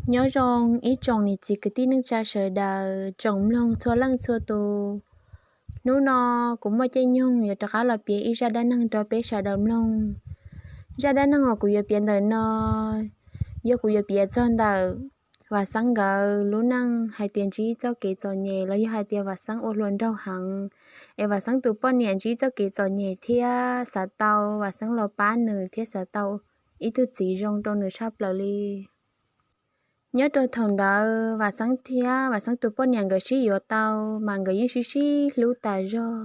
Nyob zoo ib tsoom niam txiv kwv tij neej tsa sawv daws, tsoom mloog txhua leej txhua tus. Hnub no kuv muaj caij nyoog yuav rov qab los piav ib zaj dab neeg rau peb sawv daws mloog. Zaj dab neeg uas kuv yuav piav ntawm no yog kuv yuav piav txog ntawm Vam Xeeb nkawd lub neej hais tias ntsib txoj kev txom nyem los yog hais tias Vam Xeeb ua hluas nraug heev, es Vam Xeeb tus poj niam ntsib txoj kev txom nyem thiab xav tau Vam Xeeb los pab nws thiab xav tau ib tug txiv zoo rau nws tshaj plaws li. Nyob rau thaum ntawd Vam Xeeb thiab Vam Xeeb tus poj niam nkawd sib yuav tau, mas nkawd yeej sib sib hlub tas zog.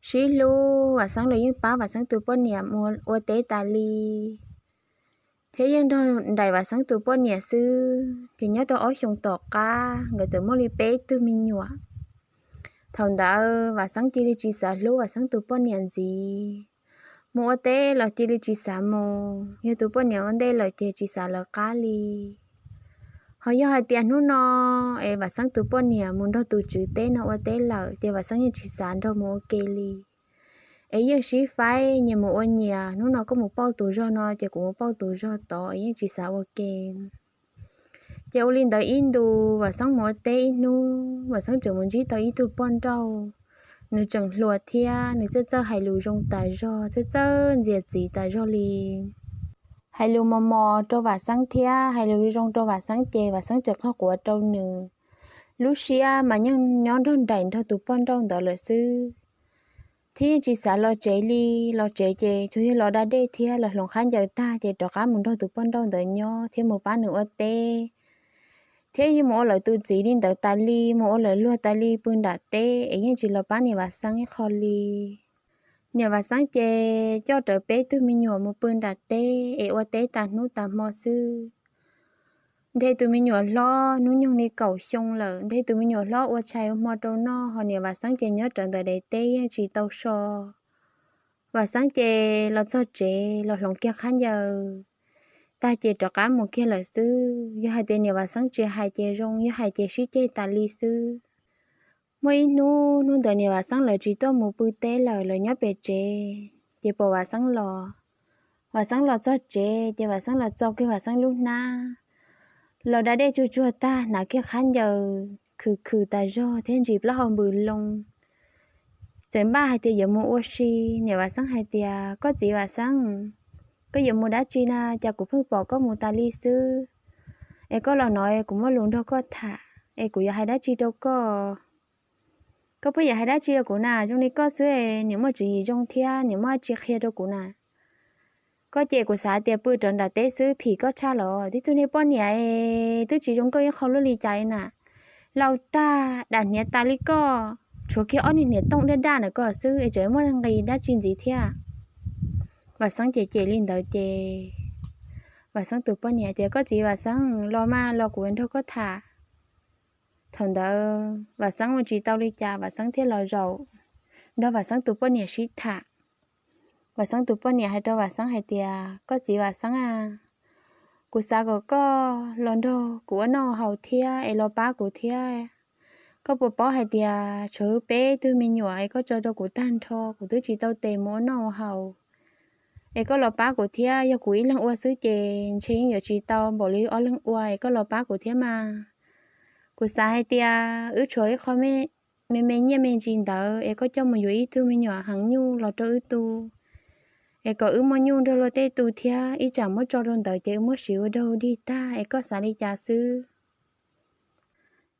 Sib hlub, Vam Xeeb los yeej pab Vam Xeeb tus poj niam mus ua teb tas li, thiab yeej nrog nraim Vam Xeeb tus poj niam xwb. Ces nyob rau ob xyoos tom qab nkawd txawm muaj li peb tug me nyuam. Thaum ntawd Vam Xeeb cia li tsis xav hlub Vam Xeeb tus poj niam ntxiv. Mus ua teb los cia li tsis xav mus, yog tus poj niam ua ntej lawm ces tsis xav lawv qab li. Ho yog hais tias hnub no es Vam Xeeb tus poj niam mus nrog tus tswv teb no ua teb lawm ces Vam Xeeb yeej tsis xav nrog mus ua ke li. Es yeej sib faib, nyias mus ua nyias, hnub no koj mus pauj tus zog no ces kuv mus pauj tus zog tod, es yeej tsis xav ua ke. Ces ua li ntawd ib ntus, Vam Xeeb mus ua teb ib hnub, Vam Xeeb tseem mus ntsib tau ib tug poj nrauj. Nws tseem hluas thiab nws txawj txawj hais lus zoo tas zog, txawj txawj ntxias txiv tas zog li. Hais lus mos mos rau Vam Xeeb thiab hais lus zoo rau Vam Xeeb ces Vam Xeeb tseem qhov quav rau nws. Lub siab mas yeej nyob nrog nraim nrog tus poj nrauj ntawd lawm xwb, thiab yeej tsis xav los tsev li. Los tsev ces tsuas yog los da dej thiab los hloov khaub ncaws tag ces rov qab mus nrog tus poj nrauj ntawd nyob thiab mus pab nws ua teb, thiab yeej mus ua lawv tus txiv li ntawd tas li, mus ua lawv luag tas li pw nram teb es yeej tsis los pab niam Vam Xeeb ib qho li. Niam Vam Xeeb ces coj rawv peb tug me nyuam mus pw nram teb es ua teb tas hnub tas hmo xwb. Nthe tus me nyuam hlob hnub nyoog li kaum xyoo lawm, nthe tus me nyuam hlob ua tshais ua hmo rau noj, ho niam Vam Xeeb ces nyob rawv ntawm daim teb yeej tsis tau so. Vam Xeeb ces los txog tsev los hloov kiag khaub ncaws tag ces rov qab mus kiag lawm xwb. Yog hais tias niam Vam Xeeb tsis hais ces zoo, yog hais ces sib ceg tas li xwb. Muaj ib hnub, hnub ntawd niam Vam Xeeb lawv tsis tuaj mus pw teb lawm, lawv nyob pem tsev, ces pom Vam Xeeb los. Vam Xeeb los txog tsev ces Vam Xeeb los txo kiag Vam Xeeb lub hnab, los da dej tsuag tsuag tag hnav kiag khaub ncaws khwm khwm tas zog thiab ntsis plaub hau npws loo, txawm npaj hais tias yuav mus ua si. Niam Vam Xeeb hais tias, Koj txiv Vam Xeeb, koj yuav mus dab tsi na? Cas kuv pheej pom koj mus tas li xwb. Es koj los no es kuv muaj lus nrog koj tham, es kuv yuav hais dab tsi rau koj? Koj pheej yuav hais dab tsi rau kuv na? Zoo li koj xwb es niam muaj tswv yim zoo thiab niam muaj dab tsi qhia rau kuv na? Koj ces kuv xav tias pw rau nram teb xwb phim koj tshaj los. Tib tug niag poj niam es twb tsis zoo nkauj ib qho luaj li cas li na. Laus tag, dam hniav tas li koj, tshuav kiag ob niag hniav tooj daj daj ntawm koj xwb es tseem muaj nqis dab tsi ntxiv thiab. Vam Xeeb ces cem li ntawd ces Vam Xeeb tus poj niam tias, Koj txiv Vam Xeeb, los mas los kuv nrog koj tham. Thaum ntawd Vam Xeeb ua tsis tau li cas, Vam Xeeb thiaj los zaum nrog Vam Xeeb tus poj niam sib tham. Vam Xeeb tus poj niam hais rau Vam Xeeb hais tias, Koj txiv Vam Xeeb a, kuv xav kom koj los nrog kuv ua noj haus thiab es los pab kuv thiab. Koj puas paub hais tias tshuav wb peb tug me nyuam es koj tso rau kuv tag nrho, kuv twb tsis tau tes mus ua noj ua haus. Es koj los pab kuv thiab, yog kuv ib leeg ua xwb ces ntshe yeej yuav tsis tau npaum li ob leeg ua, es koj los pab kuv thiab mas. Kuv xav hais tias wb tshuav ib qho me me nyiaj me ntsis ntawd es koj coj mus yuav ib tug me nyuam heev nyuj los rau wb tu, es kom wb muaj nyuj nrog luag tej tu thiab, ib tsam muab tso rau ntawd ces wb muab siv ua dog dig tag, es koj xav li cas xwb?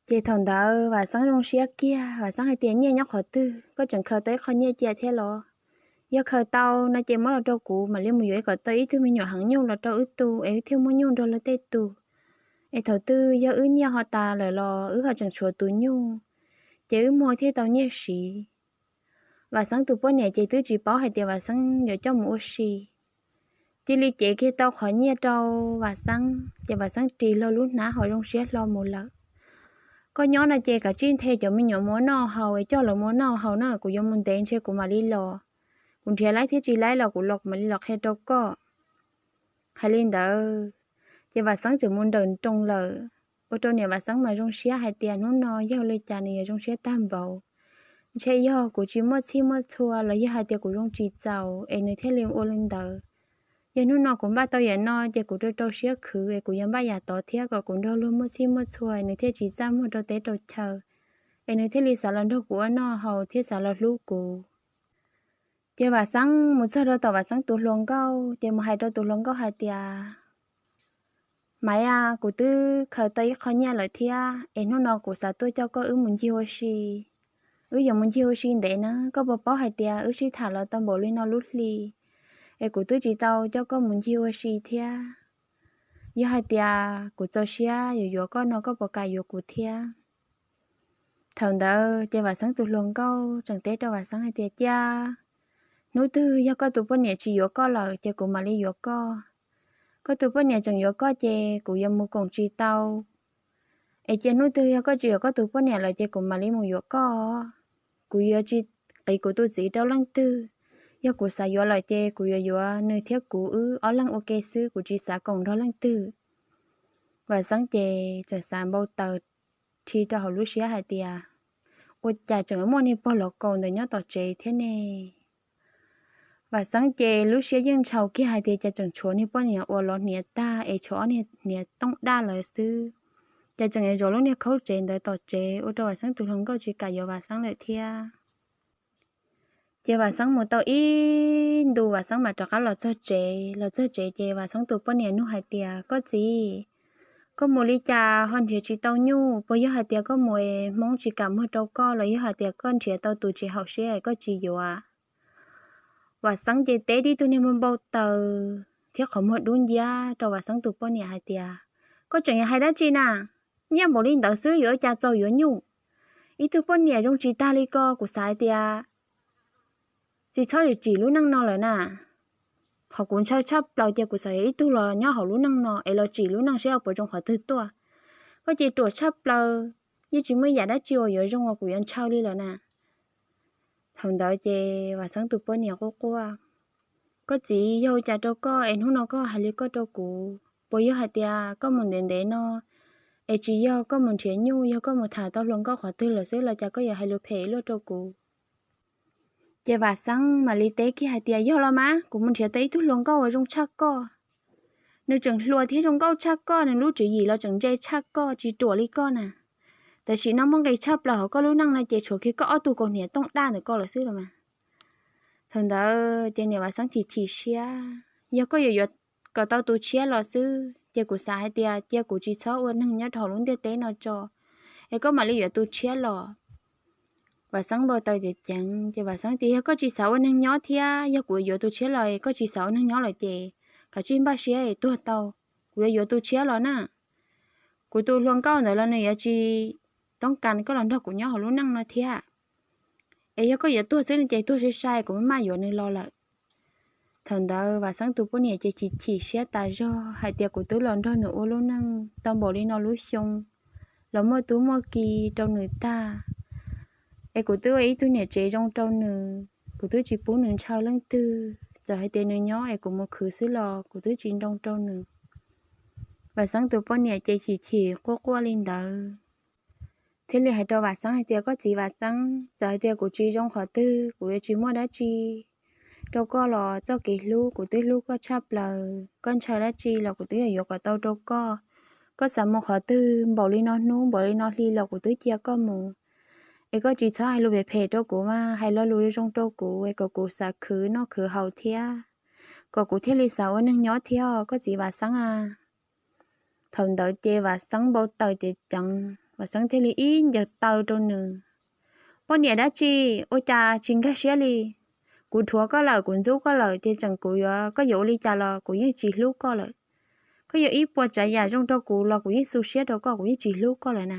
Ces thaum ntawd Vam Xeeb zoo siab kiag, Vam Xeeb hais tias, Nyiaj nyob qhov twg? Koj tseem khaws tau ib qho nyiaj cia thiab los? Yog khaws tau no ces muab los rau kuv, mam li mus yuav kom tau ib tug me nyuam heev nyuj los rau wb tu es wb thiaj muaj nyuj nrog luag tej tu. Es thaum twg yog wb nyiaj ho tas lawm los wb ho tseem tshuav tus nyuj, ces wb muag thiaj tau nyiaj siv. Vam Xeeb tus poj niam ces twb tsis paub hais tias Vam Xeeb yuav coj mus ua si, cia li cev kiag tau qhov nyiaj rau Vam Xeeb ces Vam Xeeb ris hlo lub hnab ho zoo siab hlo mus lawm. Koj nyob no ces kav tsij nthe cov me nyuam mus ua noj haus es coj lawv mus ua noj haus na, kuv yuav mus ntev ntshe kuv mam li los. Kuv nrhiav laib thiab tsis laib los kuv los kuv mam li los qhia rau koj. Hais li ntawd ces Vam Xeeb tseem mus nrawm nroos lawm, ua rau niam Vam Xeeb mas zoo siab hais tias hnub no yog li cas nws yuav zoo siab tag npaum. Ntshe yog kuv tsis muaj txhij muaj txhua los yog hais tias kuv zoo tsis txaus es nws thiaj li ua li ntawd. Es hnub no kuv npaj tau yam no ces kuv rau rau siab khwv es kuv yuav npaj yam tod thiab kom kuv nrog luag muaj txhij muaj txhua es nws thiaj tsis txaj muag rau teb rau chaw, es nws thiaj li xav los nrog kuv ua noj haus thiab xav los hlub kuv. Ces Vam Xeeb mus txog rau tom Vam Xeeb tus hluas nkauj ces mus hais rau tus hluas nkauj hais tias, Maiv, kuv twb khaws tau ib qho nyiaj lawm thiab es hnub no kuv xav tuaj coj koj wb mus ncig ua si. Wb yuav mus ncig ua si ntev na, koj puas paub hais tias wb sib tham los tau npaum li no lub hli es kuv twb tsis tau coj koj mus ncig ua si thiab. Yog hais tias kuv txaus siab yuav yuav koj no koj puas kam yuav kuv thiab? Thaum ntawd ces Vam Xeeb tus hluas nkauj tseem teb rau Vam Xeeb hais tias, Cia, hnub twg yog koj tus poj niam tsis yuav koj lawm ces kuv mam li yuav koj. Koj tus poj niam tseem yuav koj ces kuv yuav mus koom tsis tau. Es cia hnub twg yog koj tsis yuav koj tus poj niam lawm ces kuv mam li mus yuav koj. Kuv yuav tsis qiv kuv tus txiv rau leej twg. Yog kuv xav yuav lawm ces kuv yuav yuav nws thiab kuv wb ob leeg ua ke xwb, kuv tsis xav koom nrog leej twg. Vam Xeeb ces tseem xav npau taws rhi rau hauv lub siab hais tias, Ua cas tseem muaj niag pog los kaus ntawd nyob tom tsev thiab ne? Vam Xeeb ces lub siab yeej ntshaus kiag hais tias cas tseem tshuav niag poj niam uas los hniav tag es tshuav ob niag hniav tooj daj lawm xwb, cas tseem yuav zov lub niag khaub tsev ntawd tom tsev ua rau Vam Xeeb tus hluas nkauj tsis kam yuav Vam Xeeb lawm thiab. Ces Vam Xeeb mus tau ib ntus Vam Xeeb mam rov qab los txog tsev. Los txog tsev ces Vam Xeeb tus poj niam nug hais tias, Koj txiv, koj mus li cas ho nrhiav tsis tau nyuj? Puas yog hais tias koj mus es Hmoob tsis kam muag rau koj los yog hais tias koj nrhiav tau tus tsis haum siab es koj tsis yuav? Vam Xeeb ces teb tib tug niag muag npau taws thiab qhov muag dub nciab rau Vam Xeeb tus poj niam hais tias, Koj tseem yuav hais dab tsi na? Nyiaj npaum li ntawd xwb yuav ua cas txaus yuav nyuj? Ib tug poj niam zoo tsis tag li ko kuv xav hais tias tsis txhob tsim lub neej no lawm na. Qhov kuv ntshaw tshaj plaws ces kuv xav yuav ib tug los nyob hauv lub neej no es los tsim lub neej saib puas zoo qhov twg tuaj. Koj ces ruam tshaj plaws, yeej tsis muaj yam dab tsi uas yuav zoo uas kuv yuav ntshaw li lawm na. Thaum ntawd ces Vam Xeeb tus poj niam quaj quaj, Koj txiv, yog ua cas rau koj es hnub no koj hais li koj rau kuv? Puas yog hais tias koj mus ntev ntev no es tsis yog koj mus nrhiav nyuj, yog koj mus tham tau hluas nkauj qhov twg lawm xwb los cas koj yuav hais lus phem luaj rau kuv? Ces Vam Xeeb mam li teb kiag hais tias, Yog los mas, kuv mus nrhiav tau ib tug hluas nkauj uas zoo tshaj koj. Nws tseem hluas thiab zoo nkauj tshaj koj, nws lub tswv yim los tseem ntse tshaj koj, tsis ruam li koj na. Tam sim no muaj nqis tshaj plaws hauv koj lub neej no ces tshuav kiag koj ob tug kaus hniav tooj daj ntawm koj lawm xwb los mas. Thaum ntawd ces niam Vam Xeeb chim chim siab, Yog koj yuav yuav kom tau tus tshiab los xwb ces kuv xav hais tias cia kuv tsis txhob ua neeg nyob rau hauv lub ntiaj teb no tso, es koj mam li yuav tus tshiab los. Vam Xeeb npau taws ceev ceev ces Vam Xeeb tias, Yog koj tsis xav ua neeg nyob thiab yog kuv yuav tus tshiab los es koj tsis xav ua neeg nyob lawm ces kav tsij npaj siab es tuag tau. Kuv yuav yuav tus tshiab los na. Kuv tus hluas nkauj ntawd los nws yuav tsis toob kas koj los nrog kuv nyob hauv lub neej no thiab. Es yog koj yuav tuag xwb no ces tuag sai sai, kuv maj maj yuav nws los lawm. Thaum ntawd Vam Xeeb tus poj niam ces chim chim siab tas zog hais tias, Kuv twb los nrog nws ua lub neej tau npaum li no lub xyoo, los muaj tub muaj ki rau nws tag, es kuv twb ua ib tug niam tsev zoo rau nws, kuv twb tsis pub nws ntshaw leej twg, txawm hais tias nws nyob es kuv mus khwv xwb los kuv twb tsis nroo rau nws. Vam Xeeb tus poj niam ces chim chim quaj quaj li ntawd, thiaj li hais rau Vam Xeeb hais tias, Koj txiv Vam Xeeb, txawm hais tias kuv tsis zoo qhov twg, kuv yuav tsis muaj dab tsi rau koj los txoj kev hlub, kuv twb hlub koj tshaj plaws, koj ntshaw dab tsi los kuv twb yuav yuav kom tau rau koj. Koj xav mus qhov twg npaum li no hnub npaum li no hli los kuv twb cia koj mus. Es koj tsis txhob hais lus phem phem rau kuv mas, hais lo lus zoo rau kuv es kom kuv xav khwv noj khwv haus thiab, kom kuv thiaj li xav ua neeg nyob thiab, koj txiv Vam Xeeb a. Thaum ntawd ces Vam Xeeb npau taws ceev ceev, Vam Xeeb thiaj li ib ncaws taw rau nws. Poj niam dab tsi, ua cas tsis nkag siab li? Kuv dhuav koj lawm, kuv ntxub koj lawm ces tseem kuv yuav, koj yuav ua li cas los kuv yeej tsis hlub koj lawm. Koj yuav ib puas tsav yam zoo rau kuv los kuv yeej xu siab rau koj, kuv yeej tsis hlub koj lawm na.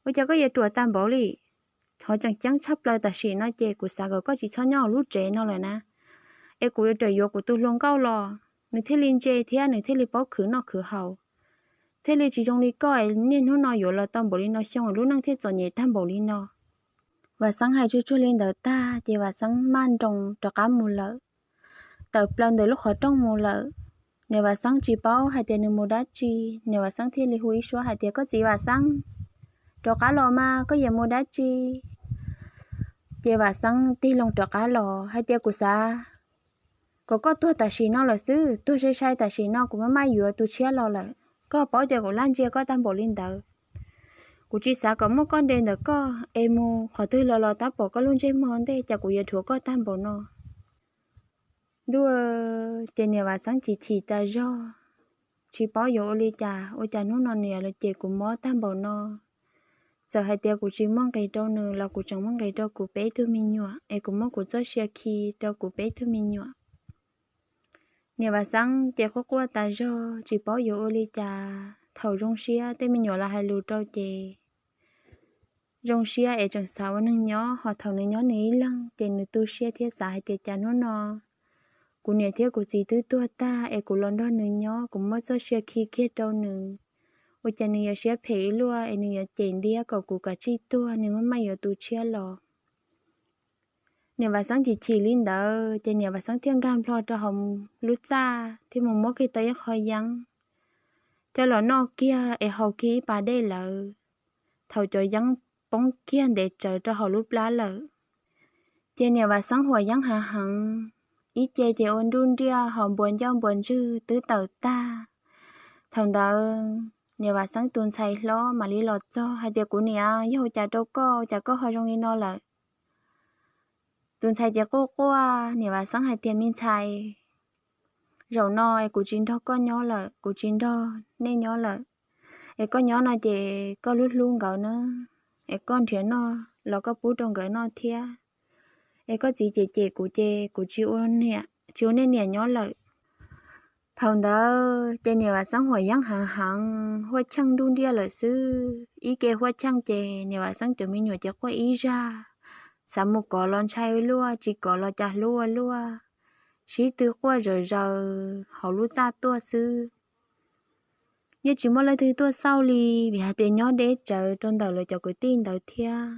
Ua cas koj yuav ruam tag npaum li? Qhov tseem ceeb tshaj plaws tam sim no ces kuv xav kom koj tsis txhob nyob hauv lub tsev no lawm na, es kuv yuav rawm yuav kuv tus hluas nkauj los nws thiaj li ntse thiab nws thiaj li paub khwv noj khwv haus, thiaj li tsis zoo li koj niaj hnub no yuav los tau npaum li no xyoo lub neej thiaj txom nyem tag npaum li no. Vam Xeeb hais tsuag tsuag li ntawd tag ces Vam Xeeb maj nroos rov qab mus lawm, tawm plaws ntawm lub qhov rooj mus lawm. Niam Vam Xeeb tsis paub hais tias nws mus dab tsi, niam Vam Xeeb thiaj li hu ib suab hais tias, Koj txiv Vam Xeeb, rov qab los mas, koj yuav mus dab tsi? Ces Vam Xeeb tig loo rov qab los hais tias, Kuv xav Puas koj tuag tam sim no lawm xwb, tuag sai sai tam sim no, kuv maj maj yuav tus tshiab los lawm. Koj paub tias kuv laj ntsia koj tag npaum li ntawd. Kuv tsis xav kom muaj koj nte ntawm koj es mus qhov twg los los tab pom koj lub ntsej muag ntej, cas kuv yuav dhuav koj tag npaum no. Ntuj, ces niam Vam Xeeb chim chim tas zog, tsis paub yuav ua li cas, ua cas hnub no niam los cem kuv mob tag npaum no. Txawm hais tias kuv tsis muaj nqis rau nws los kuv tseem muaj nqis rau kuv peb tug me nyuam, es kuv muab kuv txoj sia khi rau kuv peb tug me nyuam. Niam Vam Xeeb ces quaj quaj tas zog, tsis paub yuav ua li cas. Thaum zoo siab tej me nyuam los hais lus rau ces zoo siab es tseem xav ua neeg nyob, ho thaum nws nyob nws ib leeg ces nws tu siab thiab xav hais tias cas hnub no kuv niam thiab kuv txiv twb tuag tag es kuv los nrog nws nyob, kuv muab txoj sia khi kiag rau nws, ua cas nws yuav siab phem ib luaj es nws yuav cem ntiab kom kuv kav tsij tuag, nws maj maj yuav tus tshiab los. Niam Vam Xeeb chim chim li ntawd ces niam Vam Xeeb thiaj nkag nplho rau hauv lub txaj thiab mus muab kiag tau ib qho yeeb coj los noj kiag es haus kiag ib pas dej lawm. Thaum cov yeeb poob kiag ntev tsawv rau hauv lub plab lawm, ces niam Vam Xeeb huam yeeb hav heev, ib ce ces ua nruj nriaj ho npua ncauj npua ntswg twb tawm tag. Thaum ntawd niam Vam Xeeb tus ntxhais hlob mam li los txog hais tias, kuv niam, yog ua cas rau koj, cas koj ho zoo li no lawm? Tus ntxhais ces quaj quaj, niam Vam Xeeb hais tias, me ntxhais, zaum no es kuv tsis nrog koj nyob lawm, kuv tsis nrog nej nyob lawm. Es koj nyob no ces koj hlub hlub nkawd na, es koj nrhiav noj los koj pub rau nkawd noj thiab. Es koj txiv cem cem kuv ces kuv tsis ua, tsis ua nej niam nyob lawm. Thaum ntawd ces niam Vam Xeeb huam yeeb heev heev, huaj cheej nruj nriaj lawm xwb. Ib ke huaj cheej ces niam Vam Xeeb cov me nyuam ces quaj ib zaj, xav mus kov los ntshai ua luaj, tsis kov los cas hlub ua luaj, sib tw quaj zawm zaws hauv lub txaj tuaj xwb. Yeej tsis muaj leej twg tuaj xauj li, vim hais tias nyob deb tsawv rau ntawm lawv cov kwv tij ntawd thiab.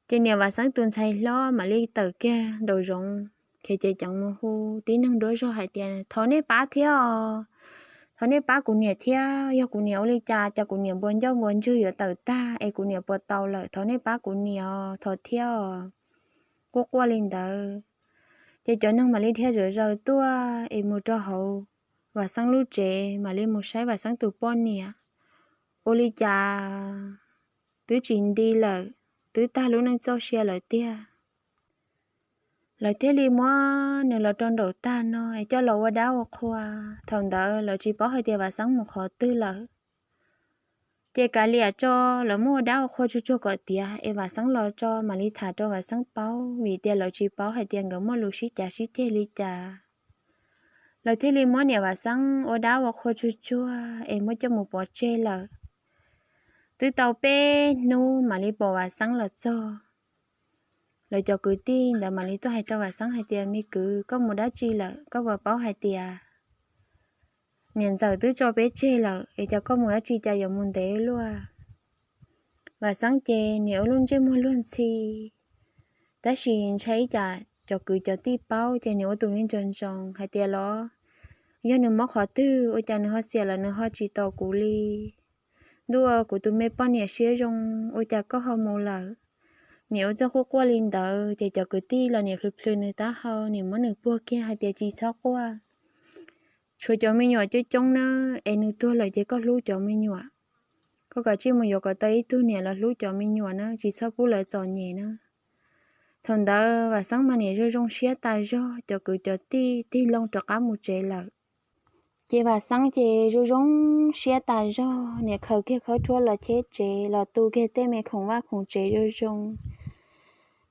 Ces niam Vam Xeeb tus ntxhais hlob mam li tawm kiag nraum zoov khiav ceev ceev mus hu tib neeg nruab zog hais tias, thov nej pab thiab os, thov nej pab kuv niam thiab, yog kuv niam ua li cas, cas kuv niam npua ncauj npua ntswg yuav tawm tag es kuv niam puas tau lawm, thov nej pab kuv niam os, thov thiab os. Quaj quaj li ntawd, ces cov neeg mam li dhia zawm zaws tuaj es mus rau hauv Vam Xeeb lub tsev, mam li mus saib Vam Xeeb tus poj niam, ua li cas twb tsis nti lawm, twb tag lub neej txoj sia lawm tiag. Lawv thiaj li muab nws los rau nraum tag no es coj los ua dab ua qhua. Thaum ntawd lawv tsis paub hais tias Vam Xeeb mus qhov twg lawm. Ces kav liam tso, lawv muab ua dab ua qhua tsuag tsuag kom tiav es Vam Xeeb los tso mam li tham rau Vam Xeeb paub, vim tias lawv tsis paub hais tias nkawd muaj lus sib cav sib ceg li cas. Lawv thiaj li muab niam Vam Xeeb ua dab ua qhua tsuag tsuag es muab coj mus pov tseg lawm. Twb tau peb hnub mam li pom Vam Xeeb los txog. Lawv cov kwv tij ntawd mam li tuaj hais rau Vam Xeeb hais tias, me kwv, koj mus dab tsi lawm? Koj puas paub hais tias niam ntxawm twb tso peb tseg lawm es cas koj mus dab tsi cas yuav mus ntev luaj? Vam Xeeb ces niam ua lub ntsej muag luag ntxhi, tab sis ntshai ib cas cov kwv cov tij paub ces niam ua tus me ntsoov ntsoov hais tias, los yog nws mob qhov twg ua cas nws ho xiam lawm nws ho tsis tos kuv li? Ntuj, kuv tus me poj niam siab zoo, ua cas koj ho mus lawm? Niam ua txuj quaj quaj li ntawd ces cov kwv tij los niam plhws plhws nws taub hau, niam muab nws puag kiag hais tias, tsis txhob quaj, tshuav cov me nyuam coob coob nawb, es nws tuag lawm ces koj hlub cov me nyuam. Koj kav tsij mus yuav kom tau ib tug niam los hlub cov me nyuam na, tsis txhob pub lawv txom nyem na. Thaum ntawd Vam Xeeb mas niam zoo zoo siab tas zog, cov kwv cov tij tig loo rov qab mus tsev lawm. Ces Vam Xeeb ces zoo zoo siab tas zog, niam khaws kiag khawb rhuab los cheb tsev, los tu kiag tej me khoom vaj khoom tsev zoo zoo.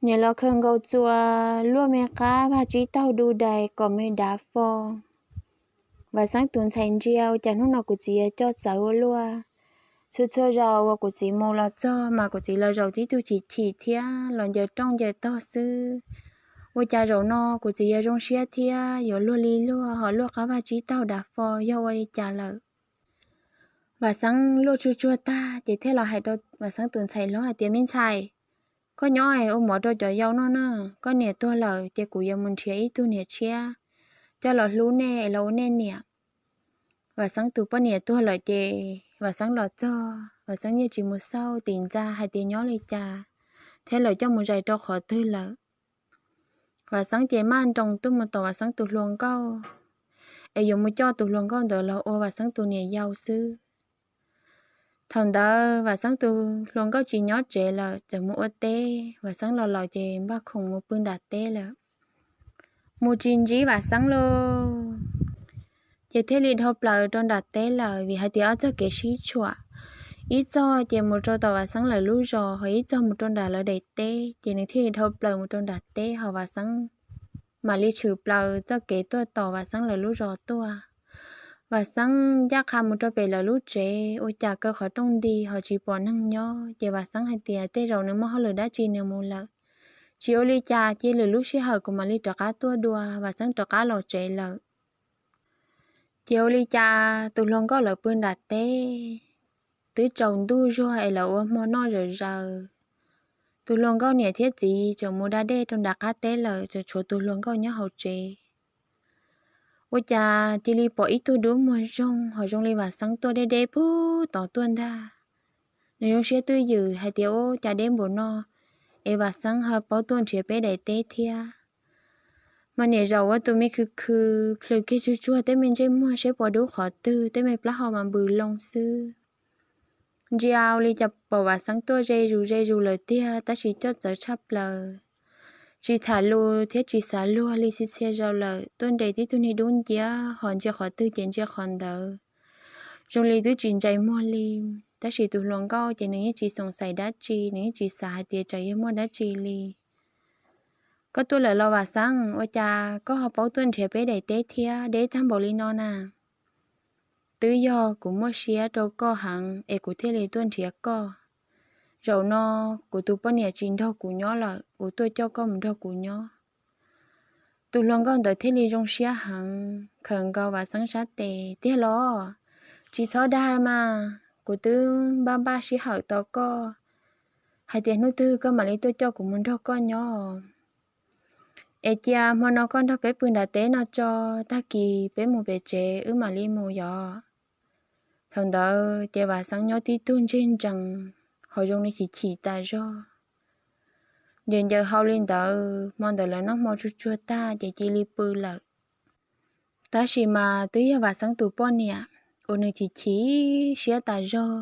Niam los khaws nkaus txuas luaj me qab vaj tsib taug du dais kom me dav fo. Vam Xeeb tus ntxhais ntsia, ua cas hnub no kuv txiv yuav coj txawv ua luaj. Txhua txhua zaus uas kuv txiv mus los txog mas kuv txiv los zaum tib tug chim chim thiab los ncaws rooj ncaws tog xwb. Ua cas zaum no kuv txiv yuav zoo siab thiab yuav luag li luag ho luaj qab vaj tsib taug dav fo, yog ua li cas lawm? Vam Xeeb luaj tsuag tsuag tag ces thiaj los hais rau Vam Xeeb tus ntxhais hlob hais tias, me ntxhais, koj nyob es ua mov rau cov yau noj na. Koj niam tuag lawm ces kuv yuav mus nrhiav ib tug niam tshiab coj los hlub nej es los ua nej niam. Vam Xeeb tus poj niam tuag lawm ces Vam Xeeb los txog, Vam Xeeb yeej tsis mus xauj tim ntxa hais tias nyob li cas thiab lawv coj mus zais rau qhov twg lawm. Vam Xeeb ces maj nroos tuaj mus tom Vam Xeeb tus hluas nkauj, es yuav mus coj tus hluas nkauj ntawd los ua Vam Xeeb tus niam yau xwb. Thaum ntawd Vam Xeeb tus hluas nkauj tsis nyob tsev lawm, txawm mus ua teb, Vam Xeeb los lawm ces npaj khoom mus pw nram teb lawm. Mus tsis ntsib Vam Xeeb lauj, ces thiaj li dhau plaws rau nram teb lawm, vim hais tias ob txoj kev sib tshuam, ib txoj ces mus rau tom Vam Xeeb lawv lub zos, ho ib txoj mus rau nram lawv daim teb, ces nws thiaj li dhau plaws mus rau nram teb, ho Vam Xeeb mam li tshwm plaws txoj kev tuaj tom Vam Xeeb lawv lub zos tuaj. Vam Xeeb ncaj qha mus rau pem lawv lub tsev, ua cas kaw qhov rooj nti ho tsis pom neeg nyob, ces Vam Xeeb hais tias tej zaum nws muaj hauj lwm dab tsi nws mus lawm. Tsis ua li cas, cia lwm lub sij hawm kuv mam li rov qab tuaj dua. Vam Xeeb rov qab los tsev lawm. Ces ua li cas tus hluas nkauj lawv pw nram teb, twb tsaus ntuj zuag es lawv ua hmo noj zom zaws. Tus hluas nkauj niam thiab txiv tseem mus da dej rau nram qab teb lawm, tseem tshuav tus hluas nkauj nyob hauv tsev. Ua cas cia li pom ib tug dub muag zoog ho zoo li Vam Xeeb tuaj deb deb pug tod tuaj ntag. Nws zoo siab twj ywm hais tias ua cas deb npaum no es Vam Xeeb ho paub tuaj nrhiav peb daim teb thiab. Mas niam zaum ua tus me khwv khwv plhws kiag tsuag tsuag tej me ntsej muag saib puas dub qhov twg, tej me plaub hau mas npws loo xwb. Ntsia ua li cas pom Vam Xeeb tuaj ze zus ze zus lawm tiag, tab sis coj txawv tshaj plaws. Tsis tham lus thiab tsis xav luag li, txhia txhia zaus lawm tuaj nres tib tug niag dub nciab, ho ntsia qhov twg ces ntsia qhov ntawd, zoo li twb tsis ntsais muag li. Tab sis tus hluas nkauj ces nws yeej tsis xoom xaiv dab tsi, nws yeej tsis xav hais tias tsam yog muaj dab tsi li. Koj tuaj lawm los Vam Xeeb, ua cas koj ho paub tuaj nrhiav peb daim teb thiab, deb tag npaum li no na? Twb yog kuv muaj siab rau koj heev es kuv thiaj li tuaj nrhiav koj. Zaum no kuv tus poj niam tsis nrog kuv nyob lawm, kuv tuaj coj koj mus nrog kuv nyob. Tus hluas nkauj ntawd thiaj li zoo siab heev, khawm nkaus Vam Xeeb sab tes tiag los, tsis txhob dag mas, kuv twb npaj npaj sij hawm tos koj hais tias hnub twg koj mam li tuaj coj kuv mus nrog koj nyob. Es cia hmo no koj nrog peb pw nram teb no tso, tag kis peb mus pem tsev wb mam li mus yom. Thaum ntawd ces Vam Xeeb nyob tib tug ntseg ntsees, ho zoo li chim chim tas zog. Ncaws ncaws hau li ntawd, hmo ntawd lawv noj hmo tsuag tsuag tag ces cia li pw lawm. Tab sis mas twb yog Vam Xeeb tus poj niam uas nws chim chim siab tas zog,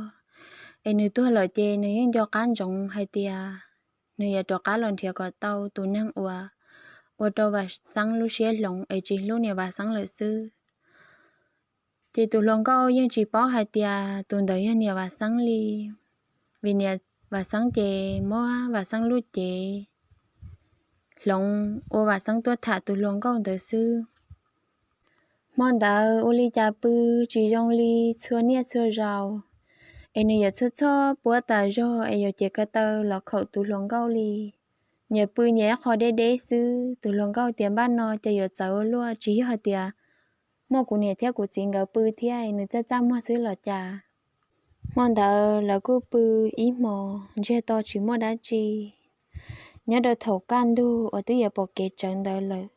es nws tuag lawm ces nws yeej nco qab ntsoov hais tias nws yuav rov qab los nrhiav kom tau tus neeg uas ua rau Vam Xeeb lub siab hloov es tsis hlub niam Vam Xeeb lawm xwb. Ces tus hluas nkauj yeej tsis paub hais tias tus ntawd yog niam Vam Xeeb li, vim niam Vam Xeeb ces muab Vam Xeeb lub cev hloov ua Vam Xeeb tuaj tham tus hluas nkauj ntawd xwb. Hmo ntawd ua li cas pw tsis zoo li txhua niaj txhua zaus, es nws yuav txhoj txhoj puab tas zog es yuav cev ko taw los khaum tus hluas nkauj li. Nyias pw nyias ib qho deb deb xwb, tus hluas nkauj tias npaj no ces yuav txawv ua luaj, tsis yog hais tias muaj kuv niam thiab kuv txiv nkawd pw thiab nws txaj txaj muag xwb los cas. Hmo ntawd lawv kuj pw ib hmos ntsiag to tsis muaj dab tsi. Nyob rau thaum kaj ntug uas twb yuav pom kev tsawv ntawd lawm,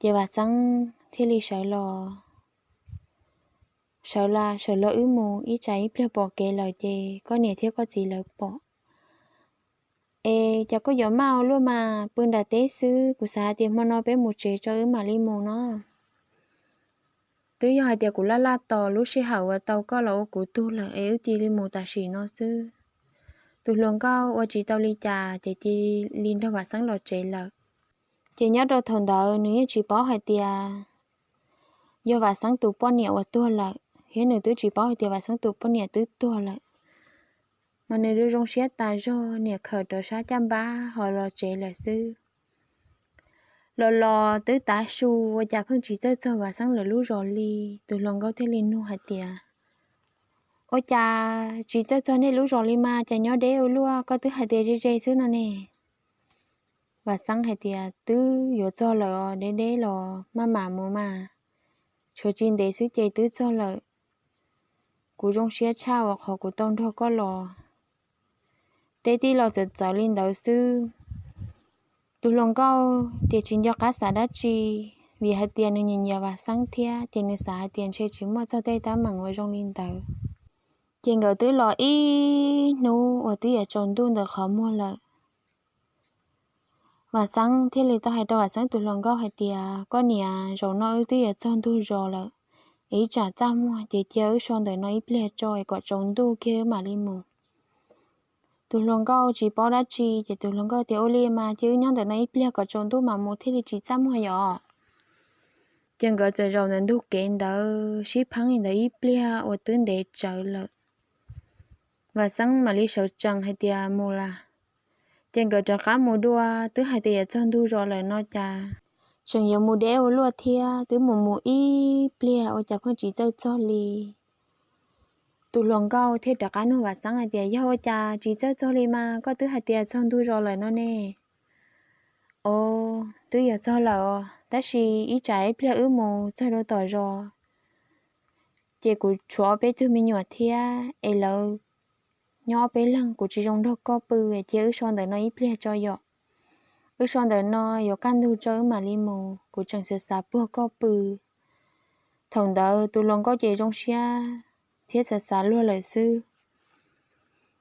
ces Vam Xeeb thiaj li sawv los, sawv la sawv los wb mus, ib tsam ib pliag pom kev lawm ces koj niam thiab koj txiv lawv pom. Es cas koj yuav maj ua luaj mas, pw nram teb xwb, kuv xav hais tias hmo no peb mus tsev tso wb mam li mus no. Twb yog hais tias kuv laj laj tos lub sij hawm uas tau koj los ua kuv tug lawm es wb cia li mus tam sim no xwb. Tus hluas nkauj ua tsis tau li cas ces cia li nrog Vam Xeeb los tsev lawm. Ces nyob rau thaum ntawd nws yeej tsis paub hais tias yog Vam Xeeb tus poj niam uas tuag lawm, thiab nws twb tsis paub hais tias Vam Xeeb tus poj niam twb tuag lawm. Mas nws zoo zoo siab tas zog, niam khawm rau sab caj npab ho los tsev lawm xwb. Los los twb tav su ua cas pheej tsis txawj txog Vam Xeeb lawv lub zos li. Tus hluas nkauj thiaj li nug hais tias, ua cas tsis txawj txog nej lub zos li mas, cas nyob deb ua luaj, koj twb hais tias ze ze xwb no ne. Vam Xeeb hais tias twb yuav txog lawm os, deb deb los maj mam mus mas, tshuav tsis ntev xwb ces twb txog lawm. Kuv zoo siab tshaj uas qhov kuv tau nrog koj los. Tej tij laug txawv txawv li ntawd xwb. Tus hluas nkauj ces tsis nco qab xav dab tsi, vim hais tias nws nyiam nyiam Vam Xeeb thiab ces nws xav hais tias ntshe tsis muaj txog tej teeb meem uas zoo li ntawd. Ces nkawd twb los ib hnub uas twb yuav tsaus ntuj ntawm qhov muag lawm. Vam Xeeb thiaj li tau hais rau Vam Xeeb tus hluas nkauj hais tias, koj niam, zaum no wb twb yuav txog ntug zos lawm, es ib tsam txaj muag ces cia wb so ntawm no ib pliag tso es kom tsaus ntuj kiag wb mam li mus. Tus hluas nkauj tsis paub dab tsi ces tus hluas nkauj tias, ua li mas cia wb nyob ntawm no ib pliag kom tsaus ntuj mam mus thiaj li tsis txaj muag yom. Ces nkawd txawm zaum ntawm ntug kev ntawd sib pheeb li ntawd ib pliag uas twb ntev tsawv lawm. Vam Xeeb mam li sawv tsees hais tias, mus las. Ces nkawd rov qab mus dua, twb hais tias yuav txog ntug zos lawm no cas tseem yuav mus deb ua luaj thiab, twb mus mus ib pliag ua cas pheej tsis txawj txog li. Tus hluas nkauj thiaj rov qab nug Vam Xeeb hais tias, yog ua cas tsis txawj txog li mas, koj twb hais tias txog ntug zos lawm no ne? Os, twb yog txog lawm os, tab sis ib tsam ib pliag wb mus txog rau tom zos ces kuv tshuav ob peb tug me nyuam thiab es lawv nyob ob peb leeg, kuv tsis zoo nrog koj pw, cia wb so ntawm no ib pliag tso yom. Wb so ntawm no yuav kaj ntug tso wb mam li mus, kuv tseem xav xav puag koj pw. Thaum ntawd tus hluas nkauj ces zoo siab thiab xav xav luag lawm xwb.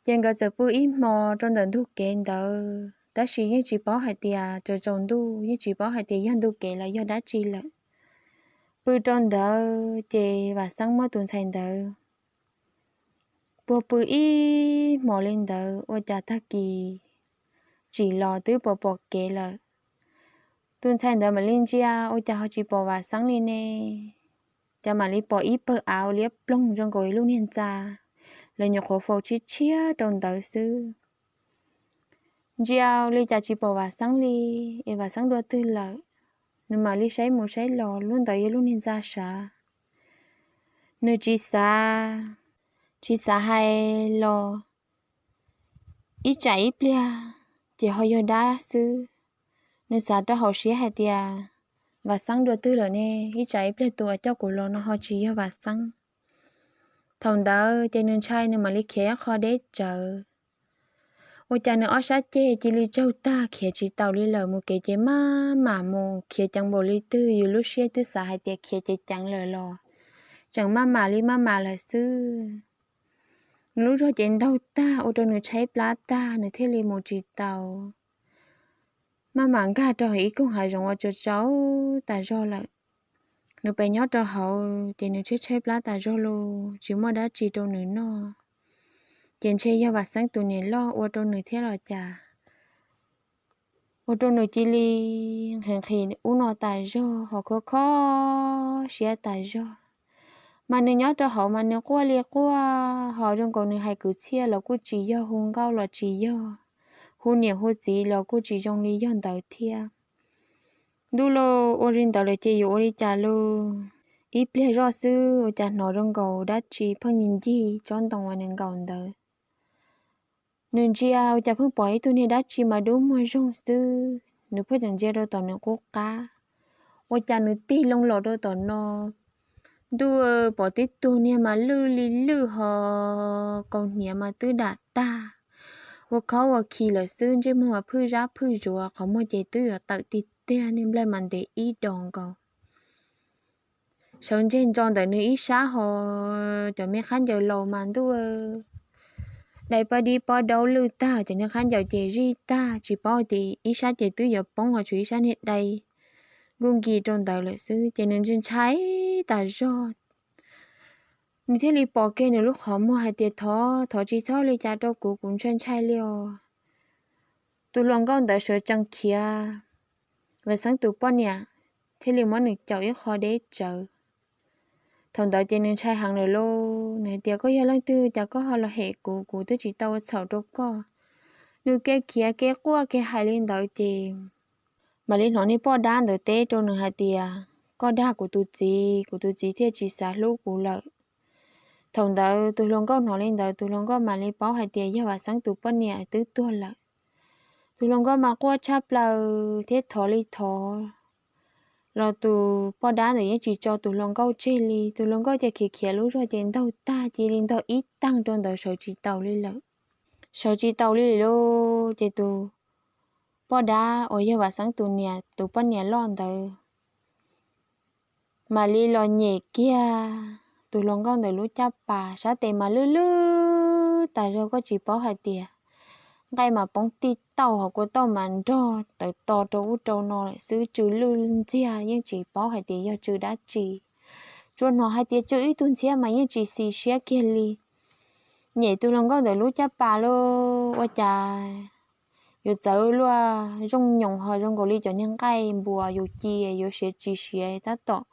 Ces nkawd txawm pw ib hmo rau ntawm ntug kev ntawd, tab sis yeej tsis paub hais tias tsaus tsaus ntuj, yeej tsis paub hais tias yog ntug kev los yog dab tsi lawm. Pw rau ntawd ces Vam Xeeb muab tus ntxhais ntawd puag pw ib hmos li ntawd ua cas tag kis tsim los twb pom pom kev lawm. Tus ntxhais ntawd mam li ntsia ua cas ho tsis pom Vam Xeeb li ne, cas mam li pom ib pawg av liab ploog zoo nkaus ib lub niag ntxa, lawv nyuam qhuav faus tshiab tshiab rau ntawd xwb. Ntsia li cas tsis pom Vam Xeeb li, es Vam Xeeb dua twg lawm? Nws mam li saib mus saib los, lub ntawd yog lub niag ntxa sav. Nws tsis xav, tsis xav hais los, ib tsam ib pliag ces ho yog dab xwb. Nws xav rau hauv siab hais tias, Vam Xeeb dua twg lawm ne? Ib tsam ib pliag tus uas coj kuv los no ho tsis yog Vam Xeeb. Thaum ntawd ces nws ntshai, nws mam li khiav ib qho deb tsawv. Ua cas nws ob sab ceg cia li tsaug tag, khiav tsis taus li lawm, mus kev ces maj mam mus, khiav ceev npaum li twg yus lub siab twb xav hais tias khiav ceev ceev lawm los tseem maj mam li maj mam lawm xwb. Nws lub zog ces ntaug tag ua rau nws tshaib plab tag, nws thiaj li mus tsis taus. Maj mam nkag rau hauv ib koog hav zoov uas tsaus tsaus tas zog lawm. Nws pes nyob rau hauv ces nws tshaib tshaib plab tas zog los tsis muaj dab tsi rau nws noj. Ces ntshe yog Vam Xeeb tus niam loj ua rau nws thiab los cas, ua rau nws cia li nqhis nqhis ub no tas zog, ho kho kho siab tas zog. Mas nws nyob rau hauv mas nws quaj li quaj, ho zoo nkaus nws hais kwv txhiaj los kuj tsis yog, hu nkauj los tsis yog, hu niam hu txiv los kuj tsis zoo li yog ntawd thiab. Ntuj lauj, ua li ntawd lawm ces yuav ua li cas lauj? Ib pliag zoj xwb ua cas hnov zoo nkaus dab tsi pheej ncig ncig tsob ntoo uas nws nkaum ntawd. Nws ntsia ua cas pheej pom ib tug niag dab tsi mas dub muag zoog xwb, nws pheej tseem ntsia rau tom nws qub qab. Ua cas nws tig loo los rau tom no, ntuj, pom tib tug niag mas lwj li lwj ho, kaus hniav mas twb dam tag, ua khaub ua khi lawm xwb, ntsej muag mas phwj zab phwj zuav, qhov muag ces twb yuav tawm tiag tiag, niag nplaig mas ntev ib dos nkaus. Sawv ntseg ntso ntawm nws ib sab ho, cov me khaub ncaws laus mas ntuj, dai pob dib pob daub lwj tag, cov niag khaub ncaws ces zij tag, tsis paub tias ib sab ces twb yuav poob ho tshuav ib sab niag dai nkuj nkis rau ntawd lawm xwb. Ces nws ntshai ntshai tas zog, nws thiaj li pom kiag nws lub qhov muag hais tias, thov, thov tsis txhob li cas rau kuv, kuv ntshai ntshai li os. Tus hluas nkauj ntawd sawv tsees khiav, Vam Xeeb tus poj niam thiaj li muab nws caum ib qho deb tsawv. Thaum ntawd ces nws ntshai heev lawm lauj, nws hais tias, koj yog leej twg cas koj ho los hem kuv, kuv twb tsis tau ua txhaum rau koj. Nws kev khiav kev quaj kev hais li ntawd ces mam li hnov niag poj dab ntawd teb rau nws hais tias, koj dag kuv tus txiv, kuv tus txiv thiaj tsis xav hlub kuv lawm. Thaum ntawd tus hluas nkauj hnov li ntawd, tus hluas nkauj mam li paub hais tias yog Vam Xeeb tus poj niam twb tuag lawm. Tus hluas nkauj mas quaj tshaj plaws thiab thov li thov los tus poj dab ntawd yeej tsis tso tus hluas nkauj tseg li. Tus hluas nkauj ces khiav khiav lub zog ces ntaug tag, cia li ntaug ib tag rau ntawd sawv tsis taus li lawm. Sawv tsis taus li lauj, ces tus poj dab uas yog Vam Xeeb tus niam, tus poj niam loj ntawd mam li los nyem kiag tus hluas nkauj ntawd lub caj pas, sab tes mas lwj lwj tas zog, koj tsis paub hais tias nqaij mas poob tij tauj, hos kua tauj mas nrog tawv to rau ub rau no lawm xwb, tsw lwj ntxiag yeej tsis paub hais tias yog tsw dab tsi. Tsuas hnov hais tias tsw ib tug ntxhiab mas yeej tsis xis siab kiag li. Nyem tus hluas nkauj ntawd lub caj pas lauj, ua cas yuav txawv luaj zoo nyoos ho zoo nkaus li cov niag nqaij npua yus ci yuav siav tsis siav tab tom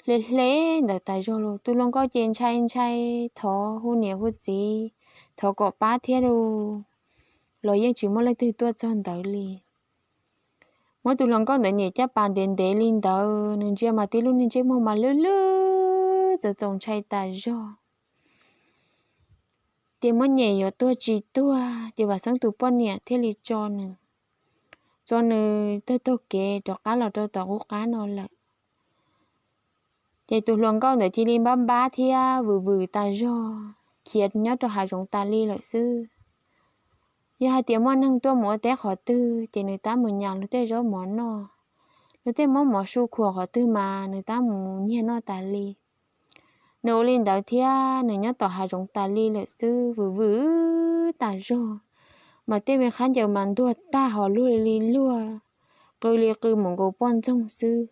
hle hle ntawd tas zog lauj. Tus hluas nkauj ces ntshai ntshai, thov hu niam hu txiv, thov kom pab thiab lauj, los yeej tsis muaj leej twg tuaj txog ntawd li. Muab tus hluas nkauj ntawd nyem caj pas ntev ntev li ntawd, nws ntsia mas tib lub niag ntsej muag mas lwj lwj txaus txaus ntshai tas zog. Ces muab nyem yuav tuag tsis tuag, ces Vam Xeeb tus poj niam thiaj li tso nws, tso nws taug taug kev rov qab los rau tom qub qab no lawm. Ces tus hluas nkauj ntawd cia li npab npab thiab vwm vwm tas zog, khiav nyob rau hav zoov tas li lawm xwb. Yog hais tias muaj neeg tuaj mus ua teb qhov twg ces nws tab mus nyas luag tej zaub mov noj, luag tej muab mov su khuam qhov twg mas nws tab mus nyiag noj tas li. Nws ua li ntawd thiab nws nyob tom hav zoov tas li lawm xwb, vwm vwm tas zog, mas tej me khaub ncaws mas ntuag tag hos luag li luag, qw li qw mus nkaus poj ntxoog xwb.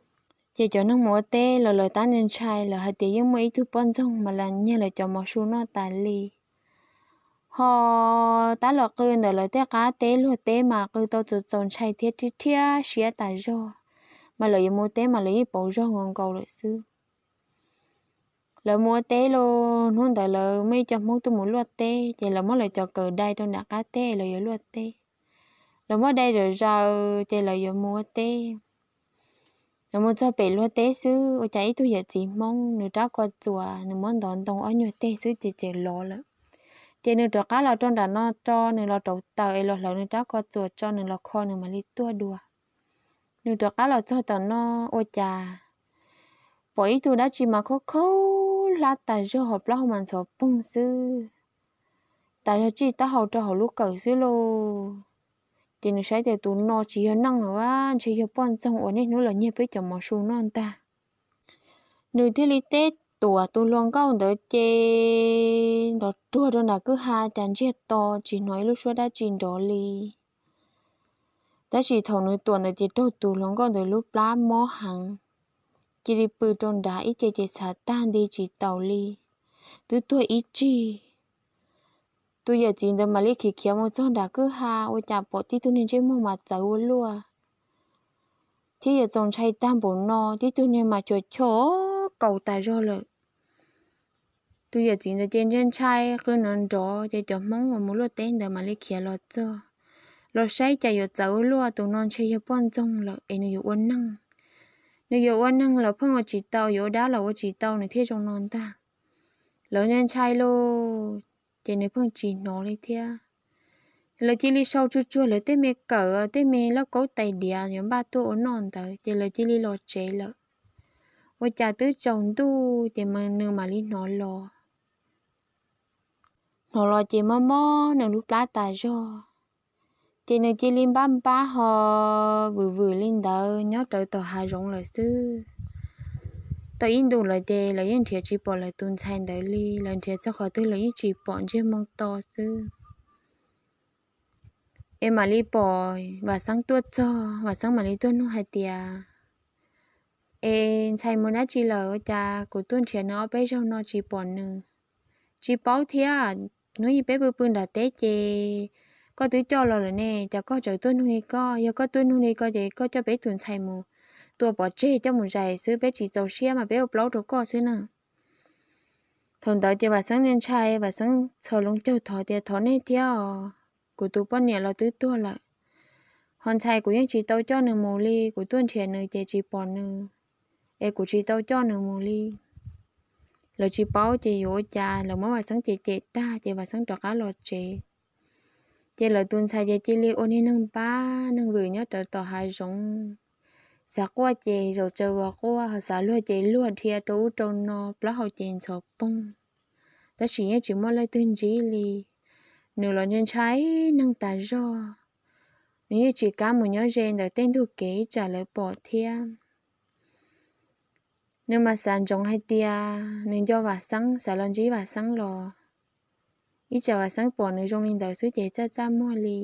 Ces cov neeg mus ua teb los lawv tab ntshai, lawv hais tias yeej muaj ib tug poj ntxoog mas los nyiag lawv cov mov su noj tas li. Ho tab los qw ntawm lawv tej qab teb luag teb mas qw tau txaus txaus ntshai thiab rhiab rhiab siab tas zog, mas lawv yuav mus teb mas lawv yeej pauv zog nkaus nkaus lawm xwb. Lawv mus ua teb los hnub ntawd lawv muaj ib co Hmoob tuaj mus luaj teb, ces lawv muab lawv cov kawm dai rau nram qab teb lawv yuav luaj teb. Lawv muab dai zawm zaws ces lawv yuav mus ua teb. Lawv mus txog pem luag teb xwb ua cas ib tug yawm txiv Hmoob nws rab ko txuas nws muab ntov ntoo ob nyuag teg xwb ces ces lov lawm. Ces nws rov qab los rau nram no tso, nws los rauv taws es los hlawv nws rab ko txuas tso nws los kho nws mam li tuaj dua. Nws rov qab los txog tom no ua cas pom ib tug dab tsi mas khaub khaub hlab tas zog hos plaub hau mas ntxhov poog xwb, tas zog tsij taub hau rau hauv lub kawm xwb lauj. Ces nws saib tias tus no tsis yog neeg lawm, ntshe yog poj ntxoog uas niaj hnub los nyiag peb cov mov su noj ntag. Nws thiaj li teb tuam tus hluas nkauj ntawd ces nrov ruag rau nram kwj ha cas ntsiag to tsis hnov ib lub suab dab tsi nrov li. Tab sis thaum nws tuam ntawd ces raug tus hluas nkauj ntawd lub plab mob heev, cia li pw rau nrad ib ce ces txhav tag nti tsis taus li, twb tuag ib tsig. Tus yawm txiv ntawd mam li khiav khiav mus txog nram kwj ha ua cas pom tib tug niag ntsej muag mas txawv ua luaj, thiab yuav txaus ntshai tag npaum no, tib tug niag mas cuag choj kaus tas zog lawm. Tus yawm txiv ntawd ces ntshai ntshai qw nrov nrov ces cov Hmoob uas mus luaj teb ntawd mam li khiav los txog, los saib cas yuav txawv ua luaj, tus no ntshe yog poj ntxoog lawm es nws yuav ua neeg. Nws yuav ua neeg los pheej ua tsis tau, yuav ua dab los ua tsis tau, nws thiaj zoo no ntag. Lawv ntshai ntshai lauj, ces nws pheej tsis hnov li thiab. Lawv cia li sau tsuag tsuag lawv tej me kawm, tej me lauj kaub tais diav yuav npaj tuaj ua noj ntawd, ces lawv cia li los tsev lawm. Ua cas twb tsaus ntuj ces nws mam li hnov los. Hnov los ces mob mob nws lub plab tas zog, ces nws cia li npab npab ho vwm vwm li ntawd nyob rawv tom hav zoov lawm xwb. Tau ib ntus lawm ces lawv yeej nrhiav tsis pom lawv tus ntxhais ntawd li, lawv nrhiav txog qhov twg los yeej tsis pom, ntsiag moo to xwb. Es mam li pom Vam Xeeb tuaj txog, Vam Xeeb mam li tuaj nug hais tias, Es ntxhais mus dab tsi lawm? Ua cas kuv tuaj nrhiav nws ob peb zaug no tsis pom nws? Tsis paub thiab, hnub ib peb pw pw nram teb ces koj twb coj los lawm ne, cas koj tseem tuaj nug li koj? Yog koj tuaj nug li koj ces koj coj peb tus ntxhais mus tua pov tseg coj mus zais xwb, peb tsis txaus siab mas peb ua plaub rau koj xwb na. Thaum ntawd ces Vam Xeeb ntshai, Vam Xeeb txhos loo caug thov tias, Thov nej thiab os, kuv tus poj niam los twb tuag lawm, ho ntxhais kuv yeej tsis tau coj nws mus li, kuv tuaj nrhiav nws ces tsis pom nws, es kuv tsis tau coj nws mus li. Lawv tsis paub ces yuav ua cas, lawv muab Vam Xeeb cem cem tag ces Vam Xeeb rov qab los tsev. Ces lawv tus ntxhais ces cia li ua niag neeg npab neeg vwm nyob rawv tom hav zoov. Xav quaj ces zaum tsaws vos quaj, ho xav luag ces luag dhia rau ub rau no, plaub hau ces ntxhov poog. Tab sis yeej tsis muaj leej twg ntsib li. Nws los ntshai ntshai neeg tas zog, nws yeej tsis kam mus nyob ze ntawm tej ntug kev ib tsam lawv pom thiab. Nws mas xav ntsoov hais tias nws nco Vam Xeeb, xav los ntsib Vam Xeeb los Ib tsam Vam Xeeb pom nws zoo li ntawd xwb ces txaj txaj muag li.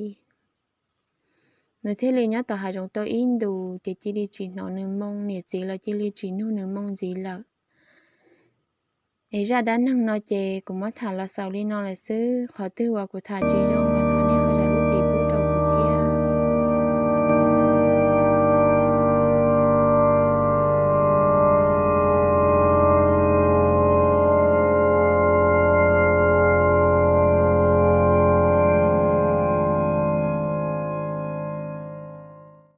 Nws thiaj li nyob tom hav zoov tau ib ntus ces cia li tsis hnov nws moo, niam txiv los cia li tsis nug nws moo ntxiv lawm. Es zaj dab neeg no ces kuv muab tham los xaus li no lawm xwb, qhov twg uas kuv tham tsis zoo los